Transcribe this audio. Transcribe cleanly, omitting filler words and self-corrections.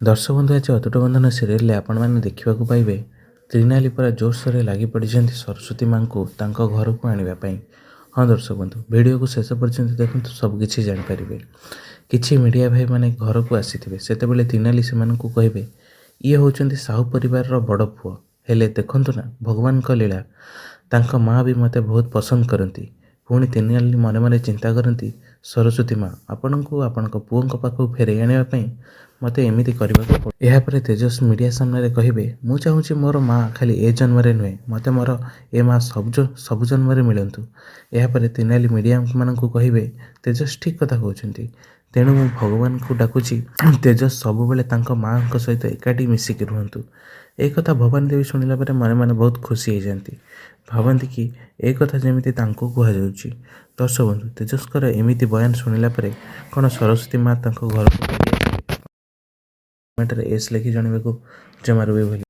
ଦର୍ଶକ ବନ୍ଧୁ, ଆଜି ଅତୁଟ ବନ୍ଧନ ସିରିଏଲରେ ଆପଣମାନେ ଦେଖିବାକୁ ପାଇବେ, ତ୍ରିନାଲି ପୁରା ଜୋରସୋରରେ ଲାଗି ପଡ଼ିଛନ୍ତି ସରସ୍ୱତୀ ମାଙ୍କୁ ତାଙ୍କ ଘରକୁ ଆଣିବା ପାଇଁ। ହଁ ଦର୍ଶକ ବନ୍ଧୁ, ଭିଡ଼ିଓକୁ ଶେଷ ପର୍ଯ୍ୟନ୍ତ ଦେଖନ୍ତୁ, ସବୁକିଛି ଜାଣିପାରିବେ। କିଛି ମିଡ଼ିଆ ଭାଇମାନେ ଘରକୁ ଆସିଥିବେ, ସେତେବେଳେ ତ୍ରିନାଲି ସେମାନଙ୍କୁ କହିବେ, ଇଏ ହେଉଛନ୍ତି ସାହୁ ପରିବାରର ବଡ଼ ପୁଅ, ହେଲେ ଦେଖନ୍ତୁ ନା ଭଗବାନଙ୍କ ଲୀଳା, ତାଙ୍କ ମା' ବି ମୋତେ ବହୁତ ପସନ୍ଦ କରନ୍ତି। ପୁଣି ତ୍ରିନାଲି ମନେ ମନେ ଚିନ୍ତା କରନ୍ତି, ସରସ୍ୱତୀ ମା', ଆପଣଙ୍କୁ ଆପଣଙ୍କ ପୁଅଙ୍କ ପାଖକୁ ଫେରାଇ ଆଣିବା ପାଇଁ ମୋତେ ଏମିତି କରିବାକୁ ପଡ଼େ। ଏହାପରେ ତେଜସ୍ ମିଡ଼ିଆ ସାମ୍ନାରେ କହିବେ, ମୁଁ ଚାହୁଁଛି ମୋର ମା' ଖାଲି ଏ ଜନ୍ମରେ ନୁହେଁ, ମୋତେ ମୋର ଏ ମା' ସବୁ ଜନ୍ମରେ ମିଳନ୍ତୁ। ଏହାପରେ ତ୍ରିନାଲି ମିଡ଼ିଆମାନଙ୍କୁ କହିବେ, ତେଜସ୍ ଠିକ୍ କଥା କହୁଛନ୍ତି, ତେଣୁ ମୁଁ ଭଗବାନଙ୍କୁ ଡାକୁଛି ତେଜସ୍ ସବୁବେଳେ ତାଙ୍କ ମାଆଙ୍କ ସହିତ ଏକାଠି ମିଶିକି ରୁହନ୍ତୁ। ଏ କଥା ଭବାନୀ ଦେବୀ ଶୁଣିଲା ପରେ ମନେ ମନେ ବହୁତ ଖୁସି ହେଇଯାନ୍ତି, ଭାବନ୍ତି କି ଏ କଥା ଯେମିତି ତାଙ୍କୁ କୁହାଯାଉଛି। ଦର୍ଶକ ବନ୍ଧୁ, ତେଜସ୍ଙ୍କର ଏମିତି ବୟାନ ଶୁଣିଲା ପରେ କ'ଣ ସରସ୍ୱତୀ ମା' ତାଙ୍କ ଘରକୁ ଫେରି ଆସିବେ? କମେଣ୍ଟରେ ଏସ୍ ଲେଖି ଜଣାଇବାକୁ ଜମାରୁ ବି ଭୁଲି